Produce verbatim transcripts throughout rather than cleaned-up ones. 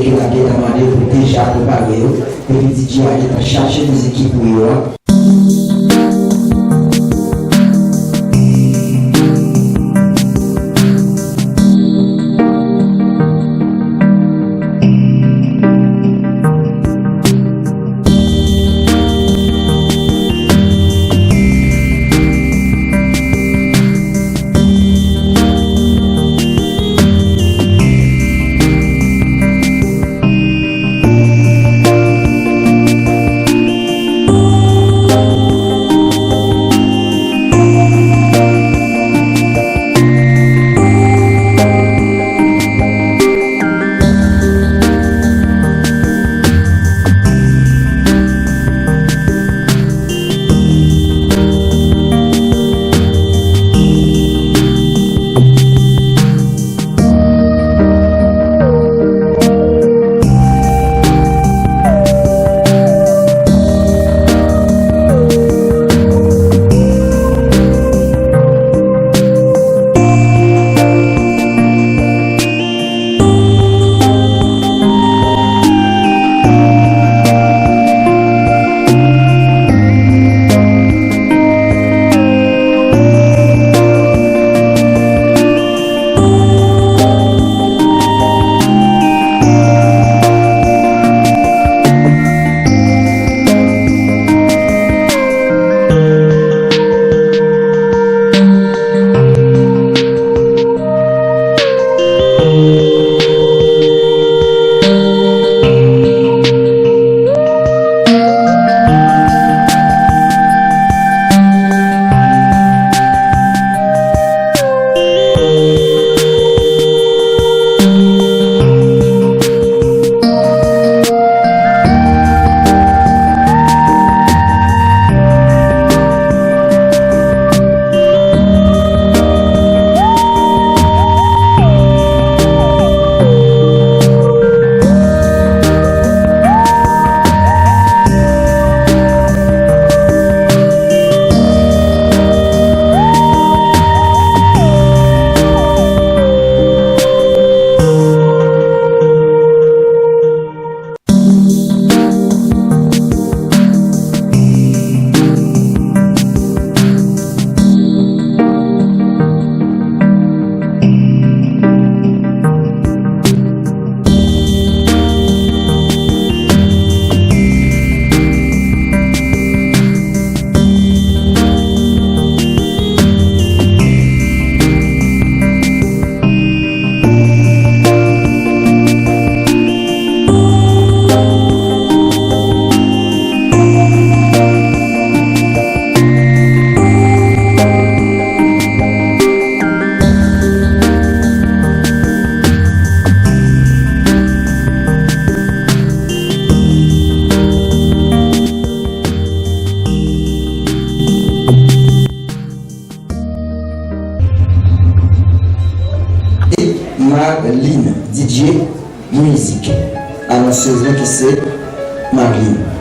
Ekip la gentan mande pou deja prepare yo, epi D J a gentan chache mizik ki pou yo a. Marline, D J, mizik. Anonsez nou ki se Marline.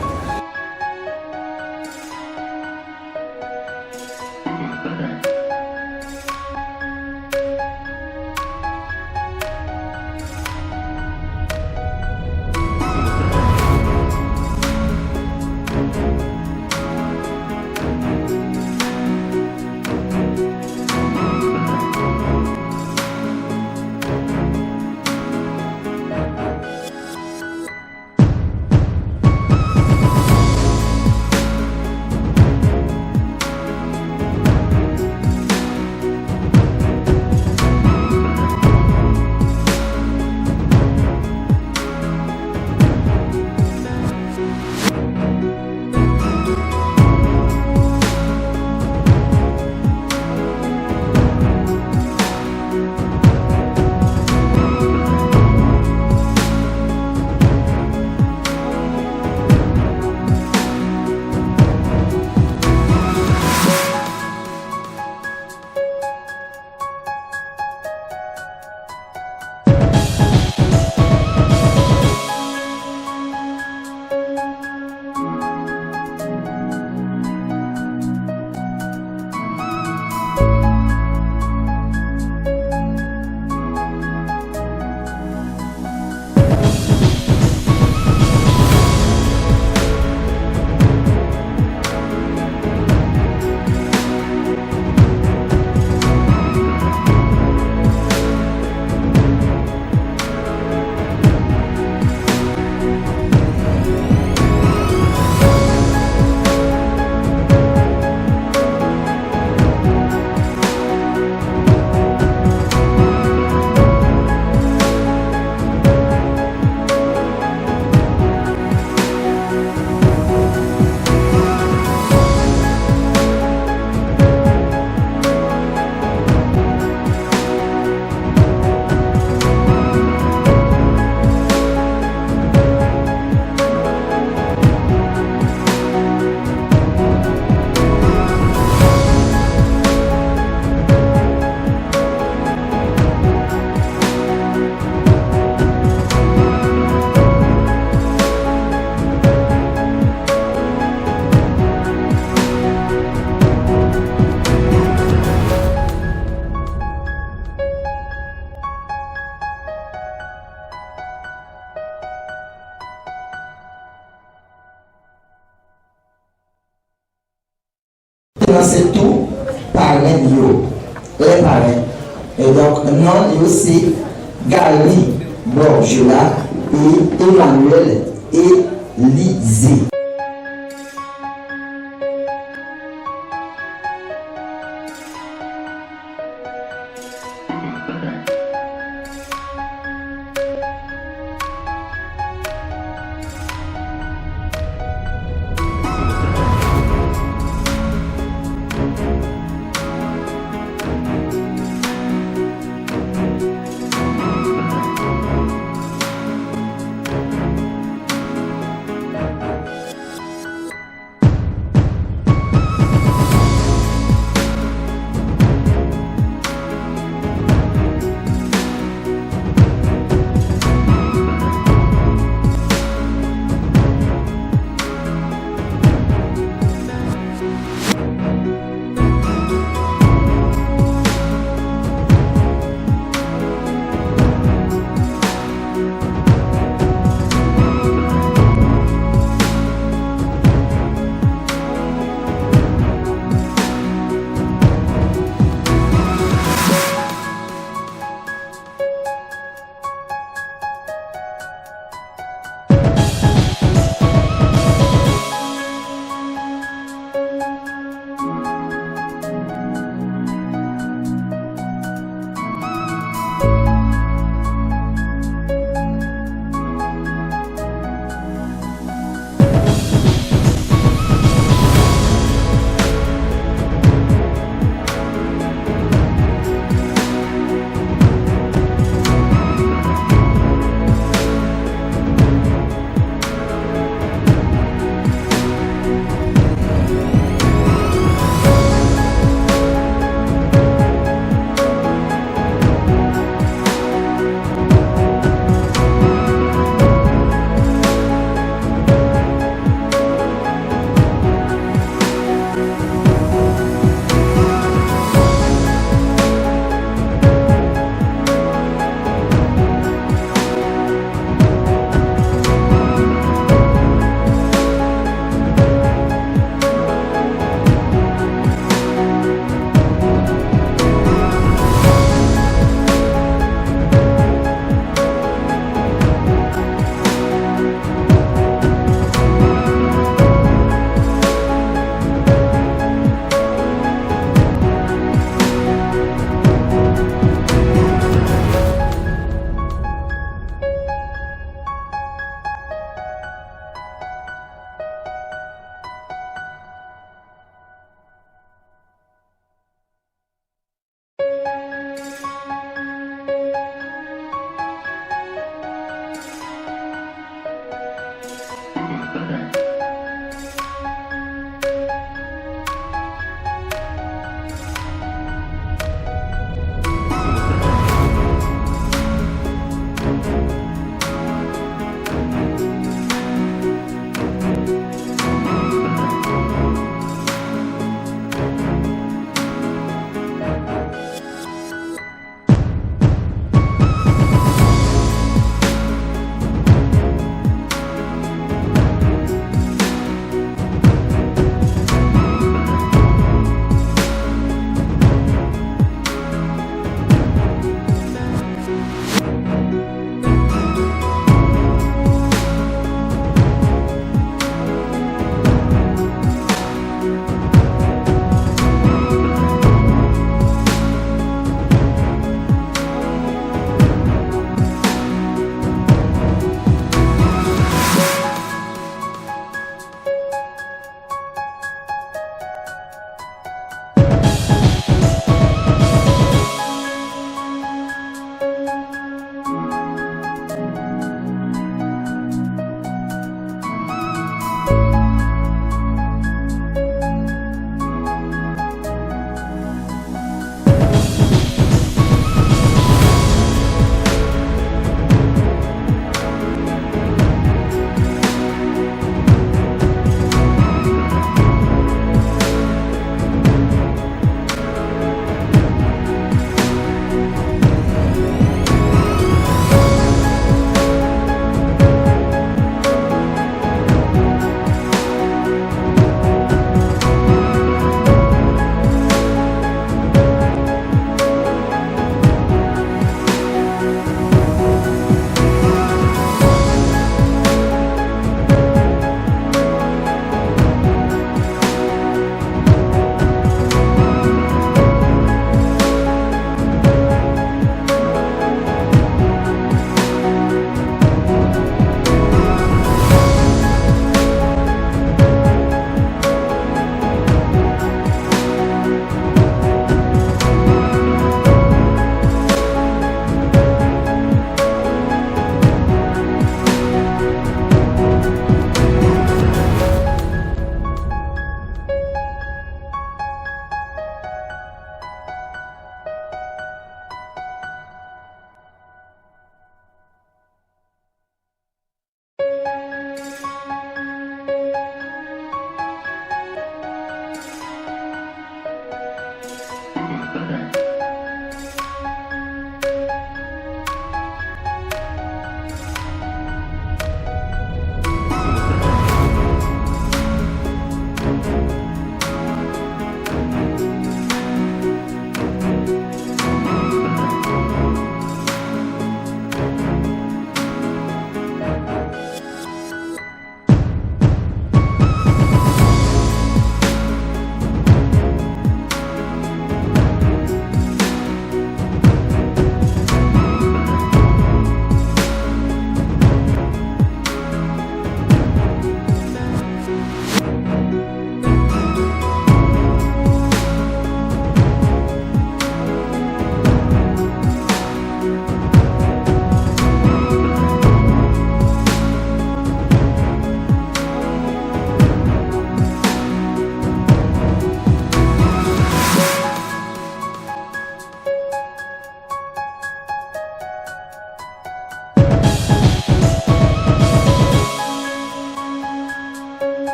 se tou parenn yo, les parrains. E donk, non yo se Gary Borgela e Emmanuel Elizé.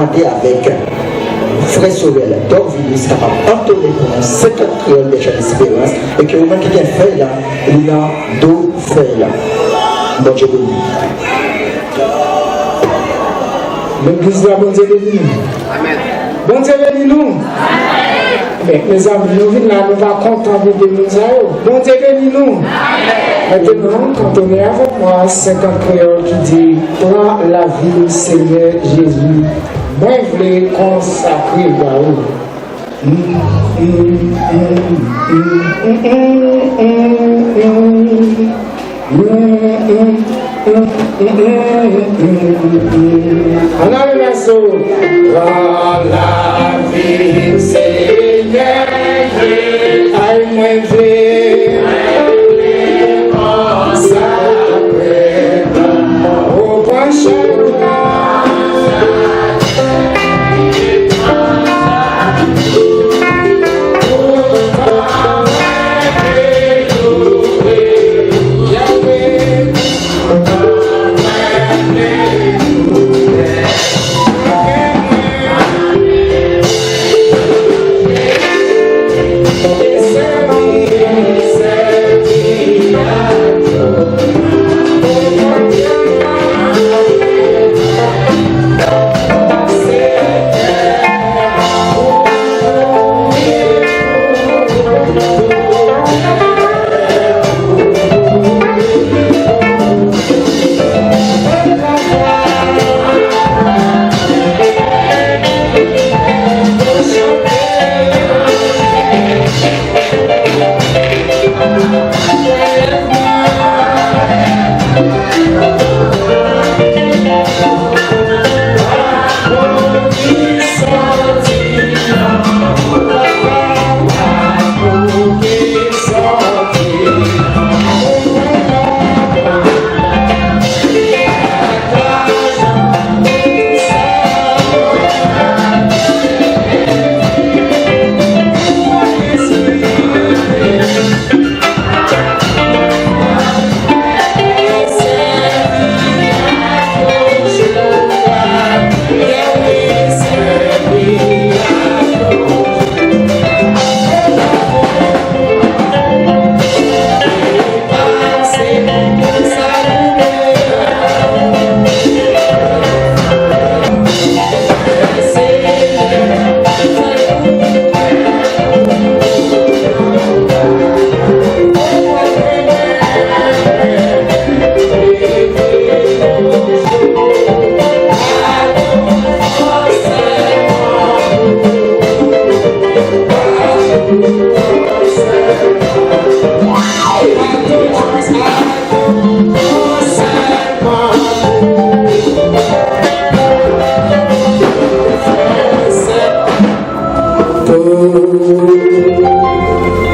Mande avèk frè Sorel Dorvilus kapab antone pou nou senkant kreyòl Dèchè Lesperans, e ke ou menm ki gen fèy la, li nan do fèy la. Bondye beni. Legliz la, Bondye beni nou. Bondye beni nou. Men, mezanmi, nou vin la, nou pa kontan pou de moun sa yo. Bondye beni nou. Mentnan, kantone avèk mwen senkant kreyòl ki di, Pran lavi m, Senyè Jezi, mwen vle konsakre ba ou. Ann ale nan so. Pran lavi m, Senyè, ay mwen vle konsakre, ou pran chak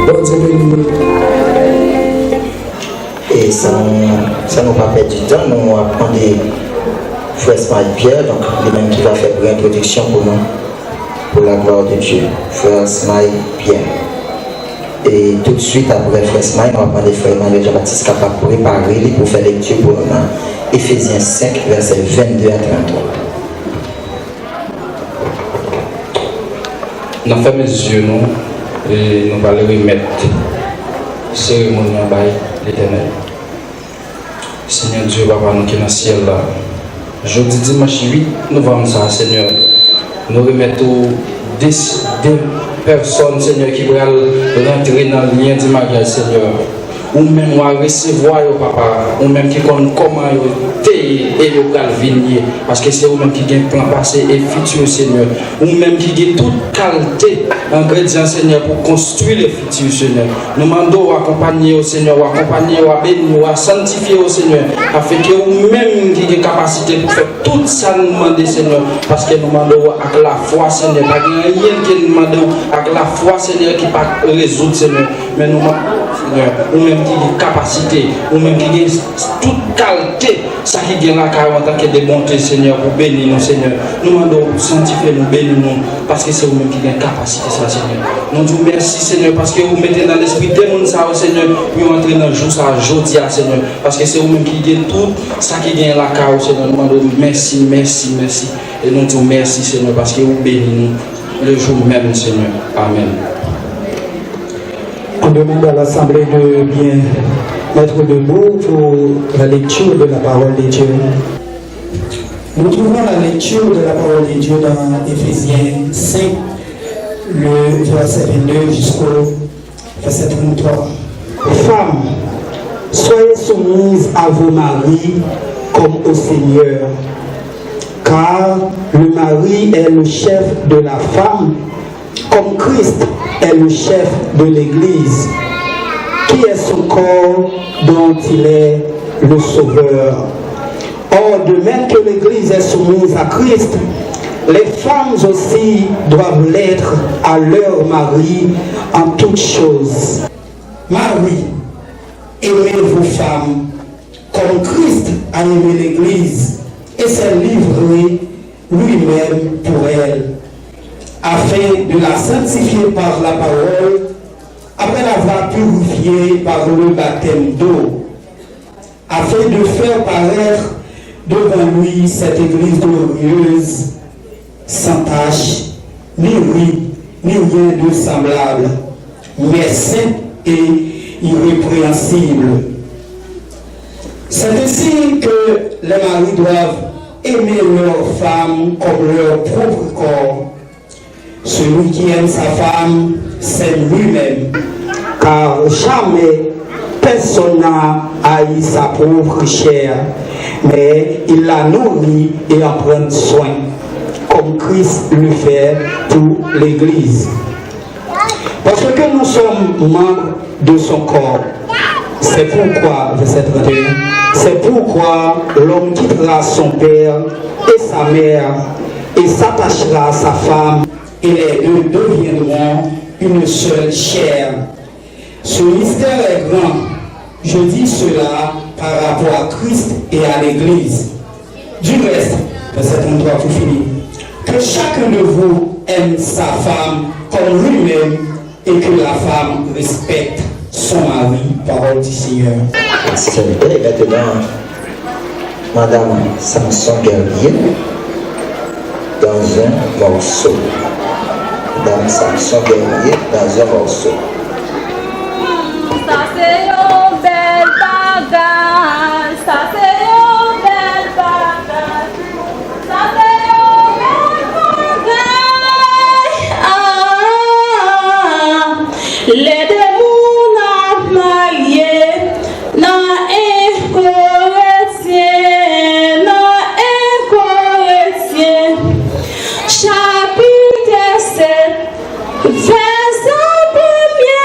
Bondye beni nou. E san nou, san nou pa pèdi tan, nou ap mande frè Smile Pierre, donk, li menm ki va fè brèv entwodiksyon pou nou, pour la gloire de Dieu. Frè Smile Pierre. E toutswit apre frè Smile, nou ap mande frè Emmanuel Jean-Baptiste kapab prepare li pou fè lekti pou nou nan Efezyen senk, vèsè vennde a tranntwa. N ap fèmen zye nou e nou pral remèt seremoni an bay Letènèl. Senyè Dye, Papa nou ki nan syèl la, jodi dimanch uit novanm sa a, Senyè, nou remèt ou de, de pèsòn, Senyè, ki pral rantre nan lyen di maryaj, Senyè. Ou menm w a resevwa yo, Papa. Ou menm ki konn kòman yo te ye e yo pral vin ye. Paske se ou menm ki gen plan pase e fiti, Senyè. Ou menm ki gen tout kalte engredyan, Senyè, pou konstwi le fiti, Senyè. Nou mande w akonpanye yo, Senyè. W akonpanye yo, w a beni yo, w a sanntifye yo, Senyè. Afenke ou menm ki gen kapasite pou fè tout sa n mande, Senyè. Paske nou mande w ak lafwa, Senyè. Pa gen anyen ke n mande w ak lafwa, Senyè, ki pa rezoud, Senyè. Men nou mande w, Senyè, ou menm ki gen kapasite, ou menm ki gen tout kalte sa ki gen lakay ou antanke de bonte, Senyè, pou beni nou, Senyè. Nou mande w pou sanntifye nou, beni nou, paske se ou menm ki gen kapasite sa, Senyè. Nou di w mèsi, Senyè, paske ou mete nan lespri de moun sa yo, Senyè, pou yo antre nan jou sa a, jodi a, Senyè, paske se ou menm ki gen tout sa ki gen lakay ou, Senyè. Nou mande w mèsi, mèsi, mèsi. E nou di w mèsi, Senyè, paske ou beni nou le jou menm, Senyè. Amèn. On demande à l'Assemblée de bien mettre debout pour la lecture de la parole de Dieu. Nous trouvons la lecture de la parole de Dieu dans Éphésiens cinq, le verset vingt-deux jusqu'au verset trente-trois. Femmes, soyez soumises à vos maris comme au Seigneur, car le mari est le chef de la femme, comme Christ est le chef de l'Église, qui est son corps, dont il est le Sauveur. Or, de même que l'Église est soumise à Christ, les femmes aussi doivent l'être à leur mari en toutes choses. Maris, aimez vos femmes, comme Christ a aimé l'Église et s'est livré lui-même pour elle, afin de la sanctifier par la parole, après l'avoir purifiée par le baptême d'eau, afin de faire paraître devant lui cette église glorieuse, sans tache, ni ride, ni rien de semblable, mais sainte et irrépréhensible. C'est ainsi que les maris doivent aimer leurs femmes comme leur propre corps. Celui qui aime sa femme s'aime lui-même. Car jamais personne n'a haï sa pauvre chair, mais il la nourrit et en prend soin, comme Christ le fait pour l'Église. Parce que nous sommes membres de son corps. C'est pourquoi, verset trente et un, c'est pourquoi l'homme quittera son père et sa mère et s'attachera à sa femme, et les deux deviendront une seule chair. Ce mystère est grand. Je dis cela par rapport à Christ et à l'Église. Du reste, verset trente-trois pour finir, que chacun de vous aime sa femme comme lui-même et que la femme respecte son mari. Parole du Seigneur. S'il vous plaît, maintenant, Madame Samson Guerrier dans un morceau. Madame Samson Guerrier dans un morceau. Sa se yon bèl bagay, sa se yon bèl bagay, sa se yon bèl bagay. Ah, lè de moun ap marye nan en Korentyen, nan en Korentyen, chapit sèt, vèsè premye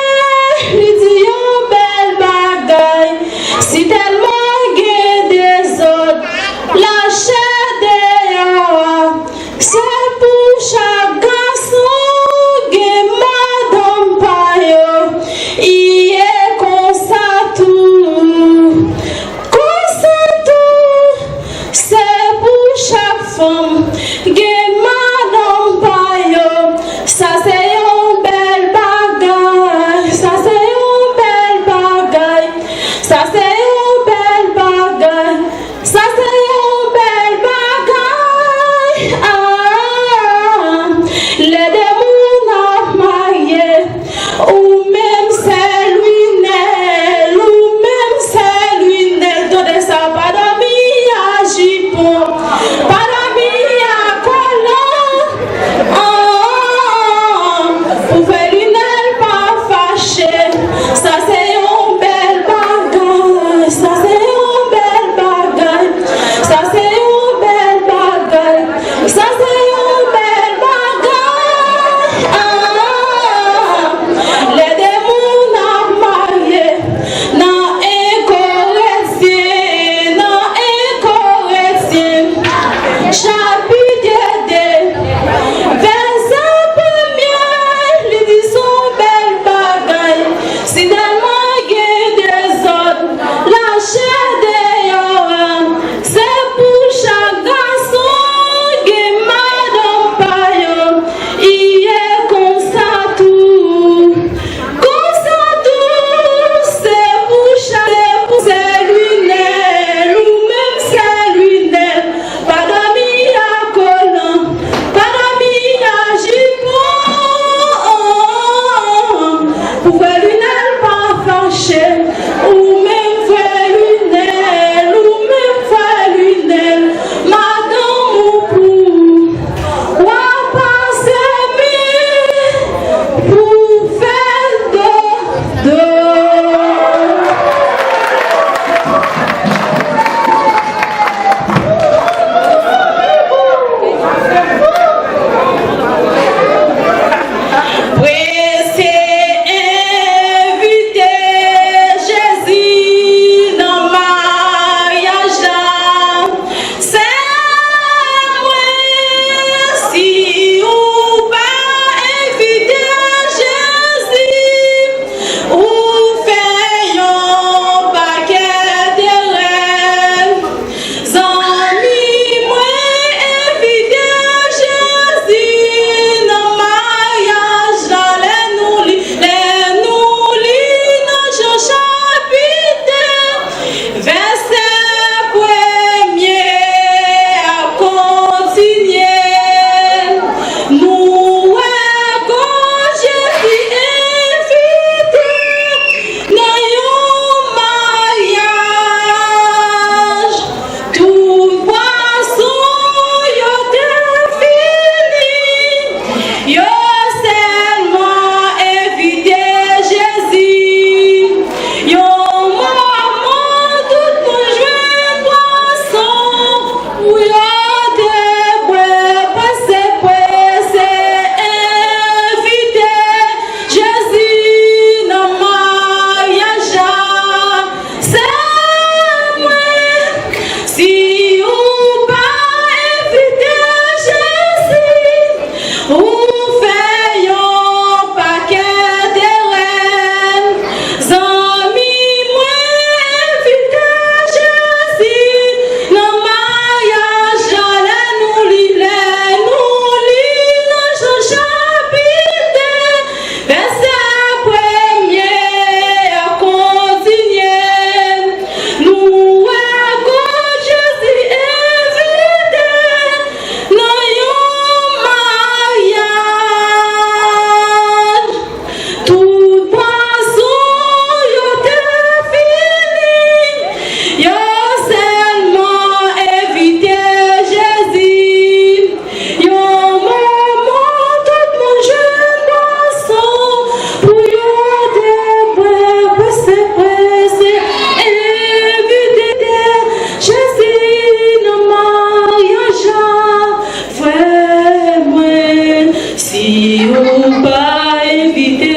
Ou pa envite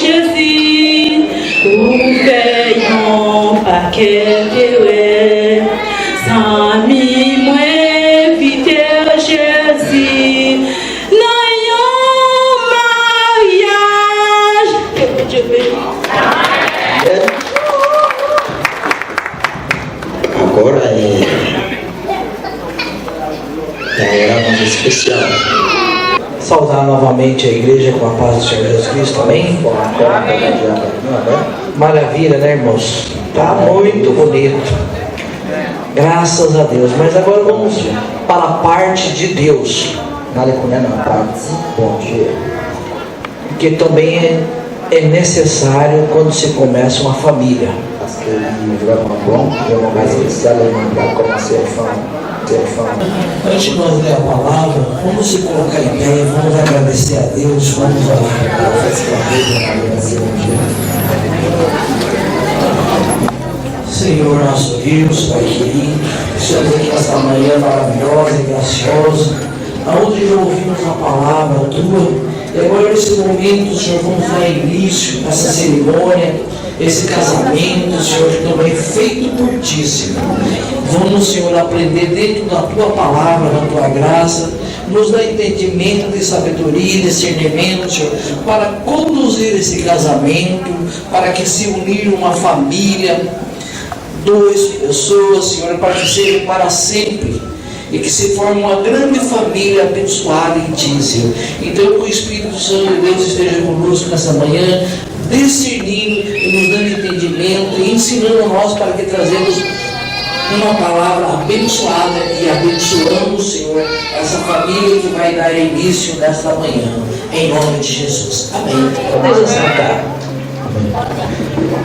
Jezi, ou fè yon pakèt erè. Zanmi, mwen envite Jezi nan yon maryaj. Ke Bondye beni. Agora é, é a hora mais especial. Saudar novamente a igreja com a paz do Senhor Jesus Cristo, amém? Maravilha, né, irmãos? Tá muito bonito. Graças a Deus. Mas agora vamos para a parte de Deus. N ale kounye a nan pati Bondye. Porque também é, é necessário quando se começa uma família. Paske li vrèman bon, li vrèman espesyal, lè moun pral kòmanse yon fanmi, yon fanmi. Antes de nós ler a palavra, vamos se colocar em pé, vamos agradecer a Deus, vamos orar. Fè ti kanpe pou n remèsye Bondye. Senhor nosso Deus, Pai querido, estamos aqui nesta manhã maravilhosa e graciosa, aonde já ouvimos a palavra tua, e agora nesse momento, Senhor, vamos dar início a essa cerimônia, esse casamento, Senhor, que também é feito por ti, Senhor. Vamos, Senhor, aprender dentro da tua palavra, da tua graça, nos dá entendimento e sabedoria e discernimento, Senhor, para conduzir esse casamento, para que se unir uma família, duas pessoas, Senhor, para que seja para sempre e que se forme uma grande família abençoada em Ti, Senhor. Então, que o Espírito Santo de Deus esteja conosco nessa manhã, discernindo e nos dando entendimento e ensinando a nós para que trazemos uma palavra abençoada e abençoamos, Senhor, essa família que vai dar início nesta manhã, em nome de Jesus. Amém. Podem assentar.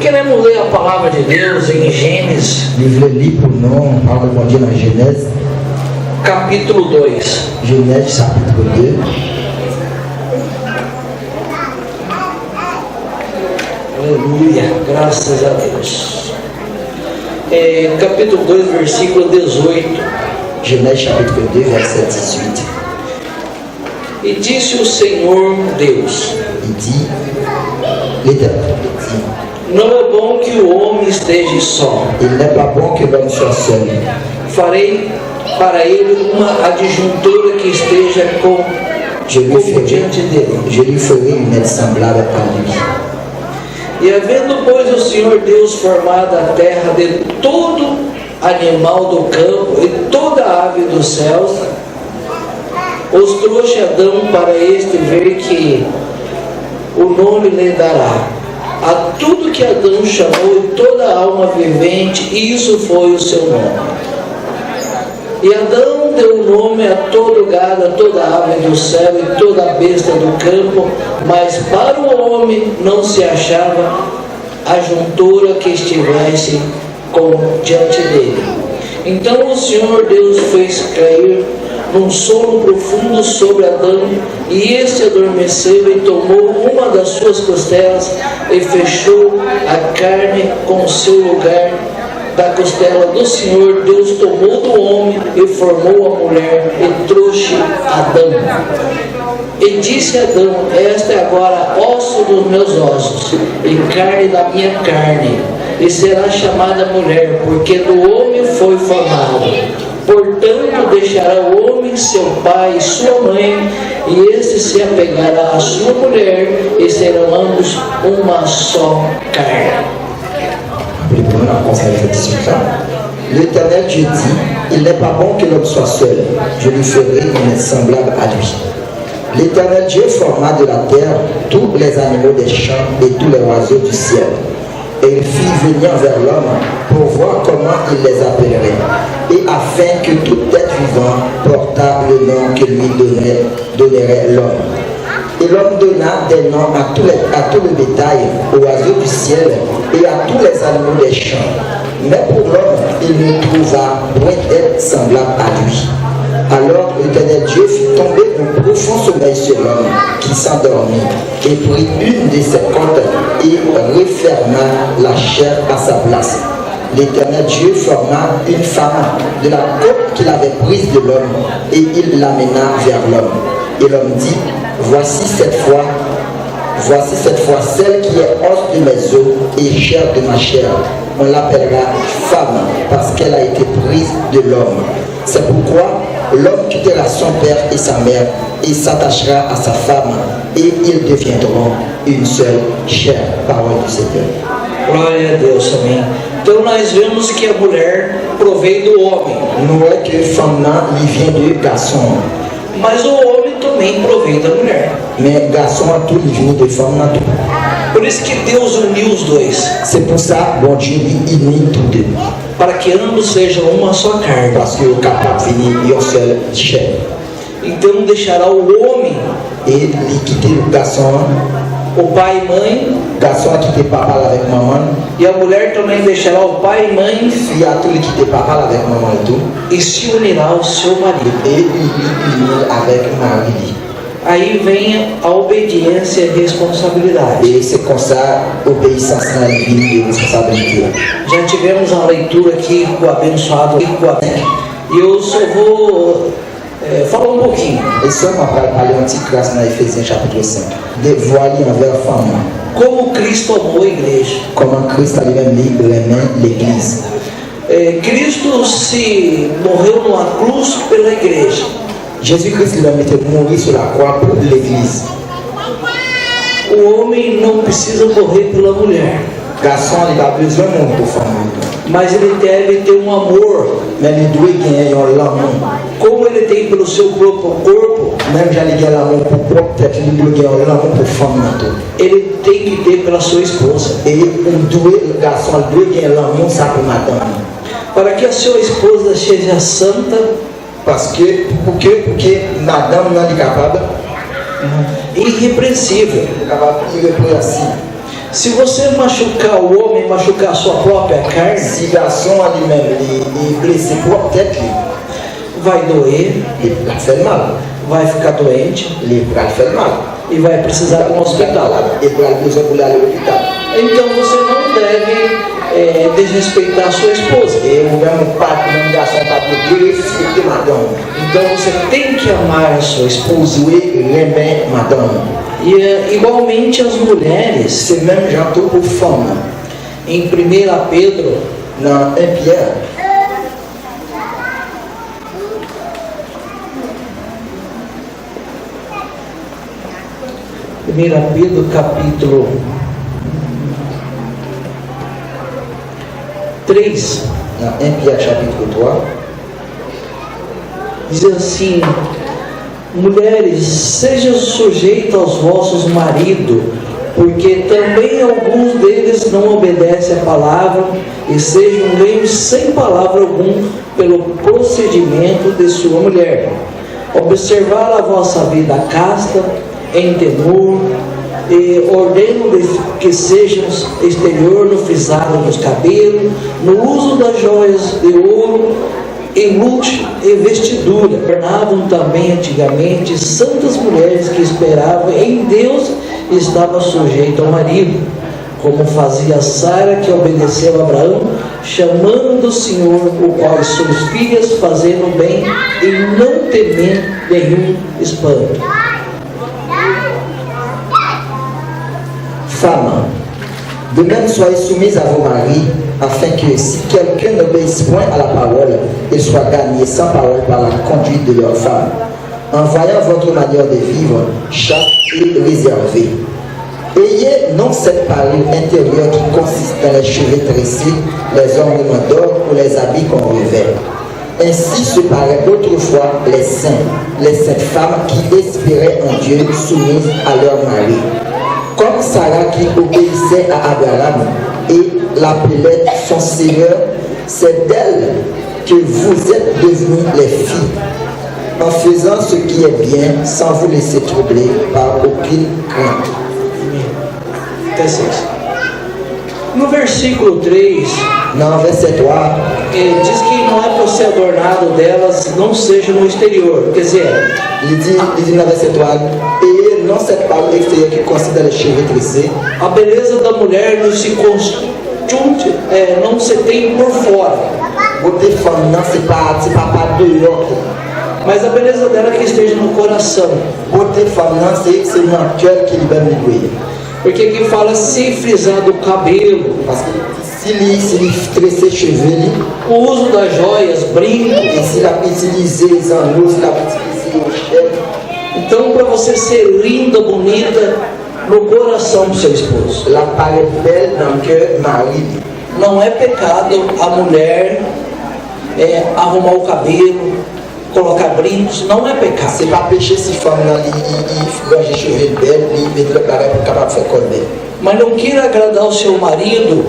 Queremos ler a palavra de Deus em Gênesis. Li vle li pou nou pawòl Bondye nan Jenèz. Capítulo dois. Jenèz chapit de. Aleluia, graças a Deus. É, capítulo dois, versículo dezoito. Jenèz chapit de, vèsè dizuit. E disse o Senhor Deus: E di, Letènèl di, Não é bom que o homem esteja só. Il n'est pas bon que l'homme soit seul. Farei para ele uma adjuntora que esteja com, je lui ferai, diante dele. Je lui ferai une aide semblable à lui. E havendo, pois, o Senhor Deus formado a terra de todo animal do campo e toda ave dos céus, os trouxe Adão para este ver que o nome lhe dará. A tudo que Adão chamou e toda alma vivente, isso foi o seu nome. E Adão deu nome a todo gado, a toda ave do céu e toda besta do campo, mas para o homem não se achava adjuntora que estivesse com, diante dele. Então o Senhor Deus fez cair num sono profundo sobre Adão, e este adormeceu e tomou uma das suas costelas e fechou a carne com seu lugar. Da costela do Senhor Deus tomou do homem e formou a mulher e trouxe Adão. E disse Adão: Esta é agora osso dos meus ossos e carne da minha carne, e será chamada mulher, porque do homem foi formado. Portanto, deixará o homem seu pai e sua mãe, e este se apegará à sua mulher, e serão ambos uma só carne. Apre pou nou nan konsèy dizuit la. L'Éternel Dieu dit, Il n'est pas bon que l'homme soit seul, je lui ferai une aide semblable à lui. L'Éternel Dieu forma de la terre tous les animaux des champs et tous les oiseaux du ciel. Et il fit venir vers l'homme pour voir comment il les appellerait, et afin que tout être vivant portât le nom que lui donnerait, donnerait l'homme. Et l'homme donna des noms à tous les, à tout le bétail, aux oiseaux du ciel et à tous les animaux des champs. Mais pour l'homme, il ne trouva point d'être semblable à lui. Alors l'Éternel Dieu fit tomber un profond sommeil sur l'homme qui s'endormit, et prit une de ses côtes et referma la chair à sa place. L'Éternel Dieu forma une femme de la côte qu'il avait prise de l'homme, et il l'amena vers l'homme. Et l'homme dit, voici cette fois, voici cette fois celle qui est os de mes os et chair de ma chair. On l'appellera femme parce qu'elle a été prise de l'homme. C'est pourquoi l'homme quittera son père et sa mère et s'attachera à sa femme et ils deviendront une seule chair. Parole du Seigneur. Glória a Deus, amém. Então nós vemos que a mulher provém do homem. Nou wè ke fanm nan li vyen de gason an. Mas o homem também provém da mulher. Men gason an tou li vini de fanm nan tou. Por isso que Deus uniu os dois. Se pou sa Bondye li ini tou de. Para que ambos sejam uma só carne. Paske yo kapab vini yon sèl chè. Então deixará o homem. E li kite gason an. O pai e mãe. Gason an kite papa l avèk manman l. E a mulher também deixará o pai e mãe. Fi a tou li kite papa l avèk manman l tou. E se unirá ao seu marido. E li li ini l avèk mari li. Aí vem a obediência e a responsabilidade. E se konsa obeyisans lan li vini e responsablite. Já tivemos a leitura aqui com o abençoado, com a... E eu só vou é, falar um pouquinho. E sèlman pral pale yon ti kras nan Efezyen chapit senk. Devwa li anvè fanm nan. Como Cristo amou a igreja. Kòman Kris li menm li renmen legliz. É, Cristo se morreu numa cruz pela igreja. Jezi Kris li menm li te mouri sou lakwa pou legliz. O homem não precisa morrer pela mulher. Gason li pa bezwen mouri pou fanm li. Mas ele deve ter um amor. Men li dwe genyen yon lanmou. Como ele tem pelo seu próprio corpo. Menm jan li gen lanmou pou pwòp tèt li, li dwe gen yon lanmou pou fanm nan tou. Ele tem que ter pela sua esposa. E ou dwe, gason an dwe gen lanmou sa pou madanm li. Para que a sua esposa seja santa. Paske pou ke pou ke madanm nan li kapab irrepreensível. Li kapab ireprensib. Se você machucar o homem, machucar a sua própria carne, Si gason an li menm li, li blese pwòp tèt li, vai doer, li pral fè l mal. Vai ficar doente, Li pral fè l mal. E vai precisar de um hospital. E pral bezwen pou l ale lopital. Então você não deve é, desrespeitar a sua esposa. E ou menm ou pa, menm gason pa dwe derespekte madanm ou. Então você tem que amar a sua esposa. Ou dwe renmen madanm ou. E é, igualmente as mulheres, Se menm jan tou pou fanm nan. Em primeira Pedro, Nan en Pyè, primeira Pedro capítulo três, nan en Pyè chapit twa, diz assim: Mulheres, sejam sujeitas aos vossos maridos, porque também alguns deles não obedecem à palavra e sejam leios sem palavra alguma pelo procedimento de sua mulher. Observar a vossa vida casta, em temor, e ordeno-lhes que sejam exterior no frisado dos cabelos, no uso das joias de ouro, em luxo e vestidura. Governavam também antigamente santas mulheres que esperavam em Deus e estavam sujeitas ao marido, como fazia Sara, que obedeceu a Abraão, chamando do Senhor, o qual são filhas, fazendo bem e não temendo nenhum espanto. Femmes, de même soyez soumises à vos maris, afin que si quelqu'un n'obéit point à la parole, il soit gagné sans parole par la conduite de leur femme, en voyant votre manière de vivre chaste et réservée. Ayez non cette parure intérieure qui consiste dans les cheveux tressés, les ornements d'or ou les habits qu'on revêt. Ainsi se paraient autrefois les saints, les saintes femmes qui espéraient en Dieu soumises à leur mari. Comme Sarah qui obéissait à Abraham et l'appelait son Seigneur, c'est d'elles que vous êtes devenues les filles, en faisant ce qui est bien sans vous laisser troubler par aucune crainte. Até seis. No versículo três, Nan vèsè twa, ele diz que não é para ser adornado delas, não seja no exterior. Quer dizer, li di, li di nan vèsè twa, ayez non cette parure extérieure qui consiste dans les cheveux tressés, a beleza da mulher não se constitui, é, não se tem por fora. Bote fanm nan se pa, se pa pa deyò ki. Mas a beleza dela que esteja no coração. Bote fanm nan, se, se nan kè l ke li menm li dwe ye. Porque aqui fala se frisado o cabelo. Paske si li, si li trese cheve li, O uso das joias, brinco. E si l ap itilize zanno, si l ap itilize chèn. Então, para você ser linda, bonita, no coração do seu esposo. L ap parèt bèl nan kè mari li. Não é pecado a mulher é, arrumar o cabelo, colocar brincos, não é pecado. Se pa peche si fanm nan li, li, li ranje cheve l bèl, li mete lòt bagay pou l kapab fè kò l bèl. Mas não queira agradar o seu marido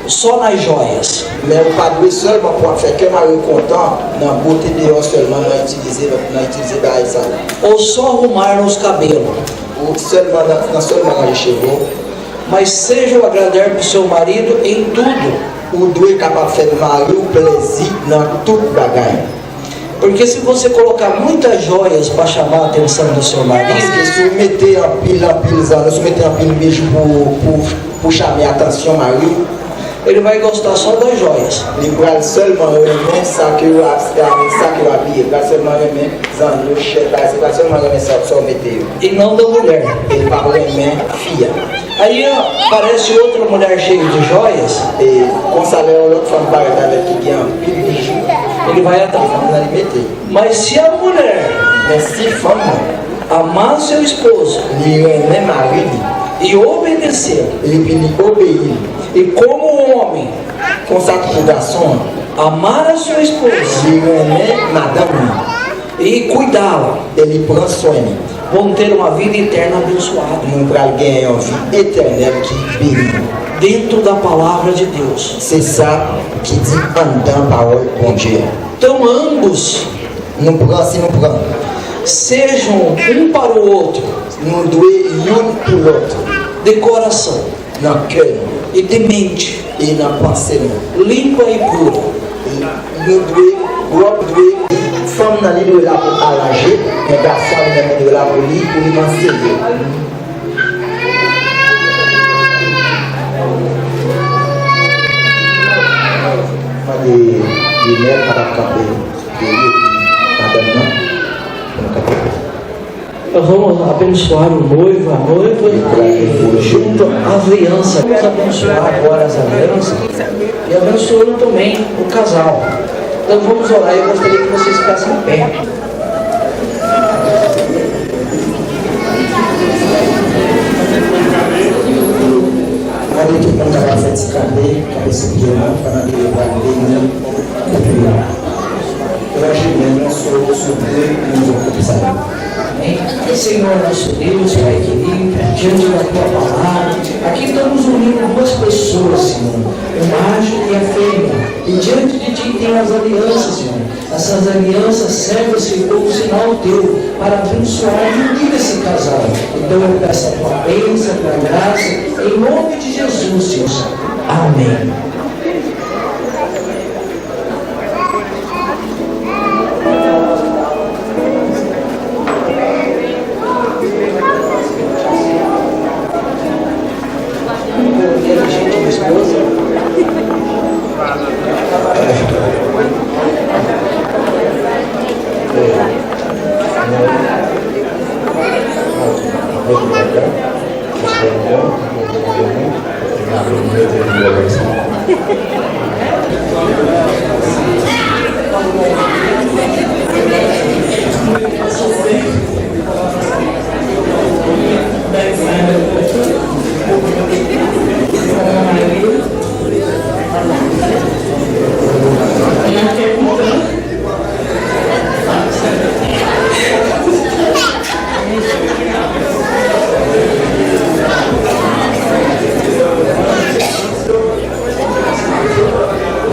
só nas joias. Men ou pa dwe sèlman pou w ap fè kè mari w kontan nan bote deyò sèlman, nan itilize, nan itilize bagay sa yo. Ou só arrumar os cabelos. Ou sèlman nan, nan sèlman ranje cheve w. Mas seja o agradar do seu marido em tudo. Ou dwe kapab fè mari w plezi nan tout bagay. Porque se você colocar muitas joias para chamar a atenção do seu marido, paske si w mete anpil, anpil zanno, si w mete anpil bijou pou, pou, pou chame atansyon mari w, ele vai gostar só das joias. Li pral sèlman renmen sa ke w ap, sa ke w abiye, li pral sèlman renmen zanno, chèn, bagay, li pral sèlman renmen sa, sa w mete yo. E não da mulher. E li p ap renmen fi a. Aí aparece outra mulher cheia de joias. E konsa lè yon lòt fanm parèt avèk ki gen anpil bijou, ele vai atrás. Fanm nan li mete. Mas se a mulher Men si fanm nan amar seu esposo li renmen mari li e obedecer, epi li obeyi li, e como homem, konsa tou pou gason an, amar a sua esposa, li renmen madanm li, e cuidá-la, e li pran swen li, vão ter uma vida eterna abençoada. Nou pral gen yon vi etènèl ki beni. Dentro da palavra de Deus. Se sa ki di anndan pawòl Bondye a. Então, ambos, Nou pran, si nou pran, sejam um para o outro, nou dwe youn pou lòt, de coração, nan kè nou, e de mente, e nan panse nou, limpa e pura. Nou dwe pwòp, dwe, fanm nan li dwe la pou araje, men gason an li menm li dwe la pou li, pou li anseye. Mande Lionel kapab kanpe. Dèyè epi madanm nan pou nou kapab. Vamos abençoar o noivo, a noiva, junto à aliança. Vamos abençoar agora as alianças e abençoando também o casal. Então vamos orar, eu gostaria que vocês ficassem em pé. Mande tout moun kapab fè ti kanpe, kanpe sou pye nou, pandan ke yo pral beni koup yo. Branche men nou sou, sou de nouvo koup sa yo. Amém. Senhor nosso Deus, Pai querido, diante da tua palavra, aqui estamos unindo duas pessoas, Senhor, o macho e a fêmea. E diante de ti tem as alianças, Senhor. Essas alianças servem, Senhor, como sinal teu para abençoar e unir esse casal. Então eu peço a tua bênção, a tua graça, em nome de Jesus, Senhor. Amém.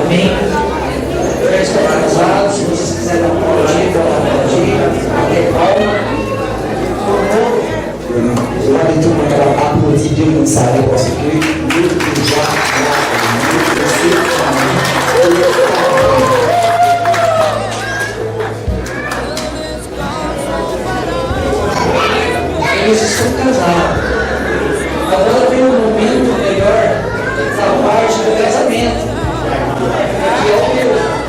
Amém? Vocês estão casados, se vocês quiserem aplaudir, vão aplaudir, bater palma. Por favor. Mwen mande tout moun kapab aplodi de moun sa yo paske yo deja la, yo se fanmi. Eles estão casados. Agora vem o momento melhor da parte do casamento, que é o meu.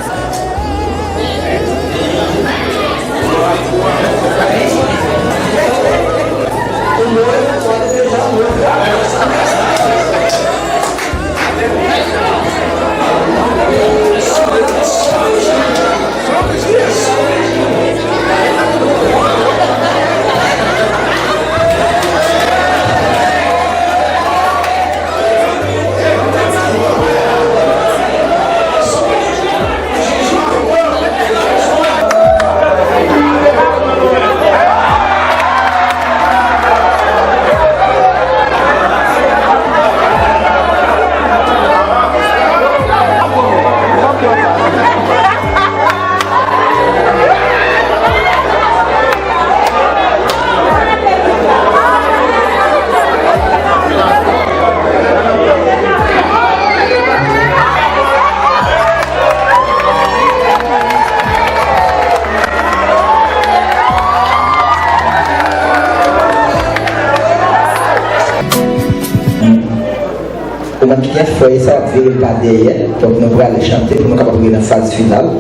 Nan ki gen frè sa w ap vire l pa dèyè, donk nou prale chante pou nou kapab rive nan faz final.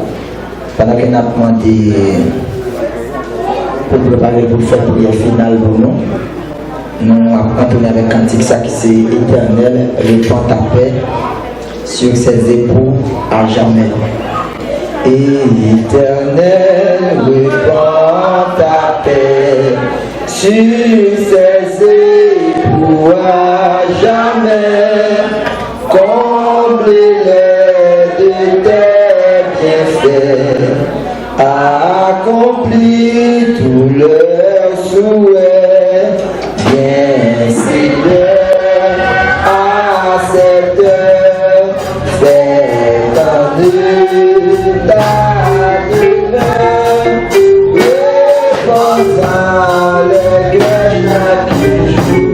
Pandan ke n ap mande pou l prepare l pou l fè priyè final pou nou, nou ap antone avèk kantik sa ki se Éternel, repends ta paix sur ses époux à jamais. Éternel, repends ta paix sur ses époux à jamais. Comble-les de tes bienfaits, accomplis tous leurs souhaits. Viens, Seigneur, à cette heure, fais tant de ta demeure, repose dans le cœur chaque jour.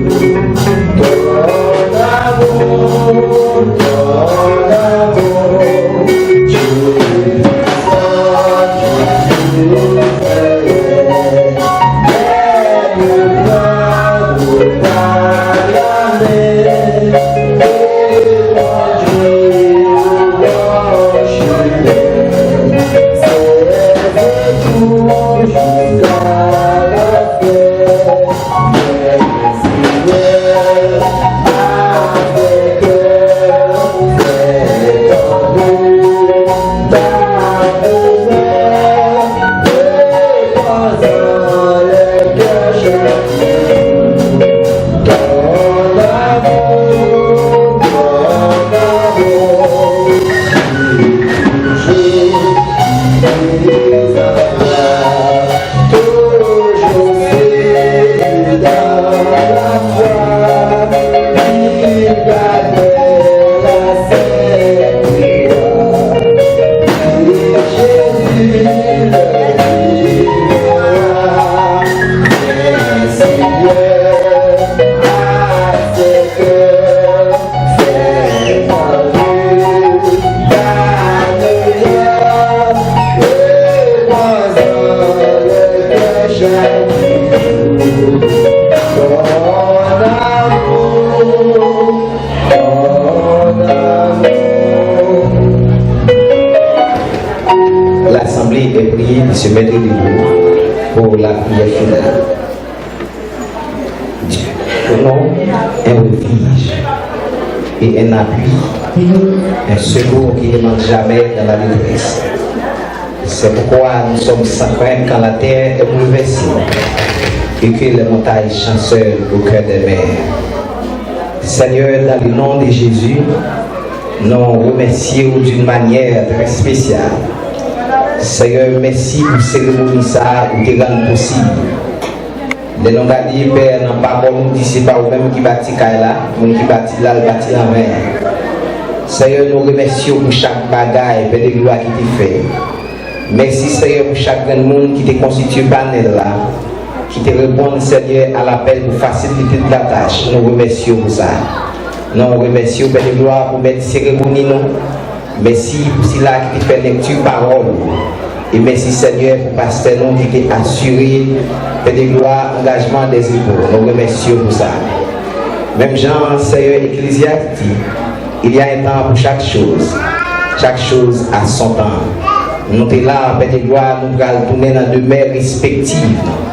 Ton amour, ton amour, tu es L'assemblée est priée de se mettre debout pour la prière finale. Dieu, pour nous, un refuge et un appui, un secours qui ne manque jamais dans la détresse. C'est pourquoi nous sommes sans crainte quand la terre est bouleversée et que les montagnes chancelent au cœur des mers. Seigneur, dans le nom de Jésus, nou remèsye w d'une manière très spéciale. Seyè, mèsi pou seremoni sa a ou te rann posib. Lè nou gade, Pè, nan pawòl ou di se pa ou menm ki bati kay la, moun ki bati l la, l bati l anven. Seyè, nou remèsye w pou chak bagay, Pè de glwa, ki te fè. Mèsi, Seyè, pou chak grenn moun ki te konstitye panèl la, ki te reponn, Seyè, a lapèl pou fasilite latach. Nou remèsye w pou sa. Nou remèsye w, Pè de glwa, pou mèt seremoni nou. Mèsi pou sila ki te fè lekti pawòl ou. E mèsi, Seyè, pou pastè nou ki te asire, Pè de glwa, angajman dèzepò. Nou remèsye w pou sa. Menm jan, Seyè, Eklezyas di, il y a un temps pour chaque chose. Chaque chose a son temps. Nou te la, Pè de glwa, nou pral tounen nan demè respektiv nou.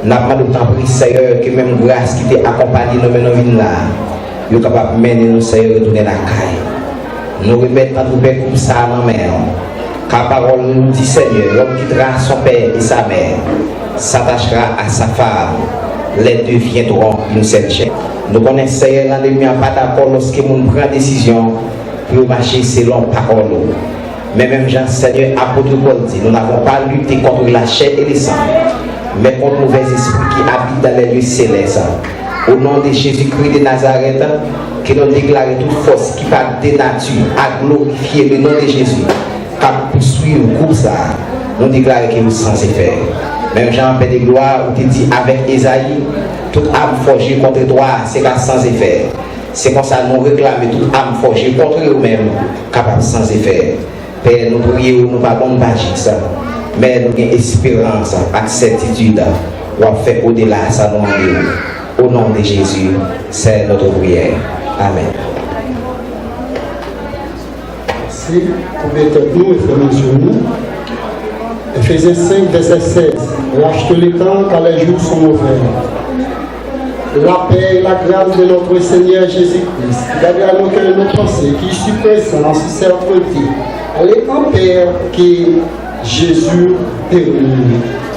N ap mande w, tanpri, Seyè, ke menm gras ki te akonpanye nou men nou vin la, yo kapab mennen nou, Seyè, retounen lakay. Nou remèt tanpri, Pè, koup sa a nan men w. Ka pawòl nou di, Seyè, l'homme quittera son père et sa mère, s'attachera à sa femme, les deux viendront une seule chair. Nou konnen, Seyè, lènmi an pa dakò lòske moun pran desizyon pou yo mache selon pawòl ou. Men menm jan Senyè apot Pòl di, nous n'avons pas lutté contre la chair et le sang, mais contre mauvais esprits qui habitent dans les lieux célestes. Au nom de Jésus-Christ de Nazareth, ke nou deklare tout fòs ki pa de nati a glorifye le non de Jezi k ap pouswiv gwoup sa a, nou deklare ke yo san efè. Menm jan Pè de glwa ou te di avèk Ezayi, toute arme forgée contre toi sera sans effet. Se konsa nou reklame tout am fòje kont yo menm kapab san efè. Pè, nou priye w, nou pa bon, nou pa jis, men nou gen esperans ak sètitid w ap fè odela sa nou mande w. Au nom de Jésus, c'est notre prière. Amen. Koupe tèt nou e fèmen je nou. Efezyen senk, vèsè sèz. Racheter le temps car les jours sont mauvais. La paix et la grâce de notre Seigneur Jésus-Christ, qui garde à nos cœurs nos pensées, qui ici présent, si c'est votre vie, allez en paix, que Jésus bénisse.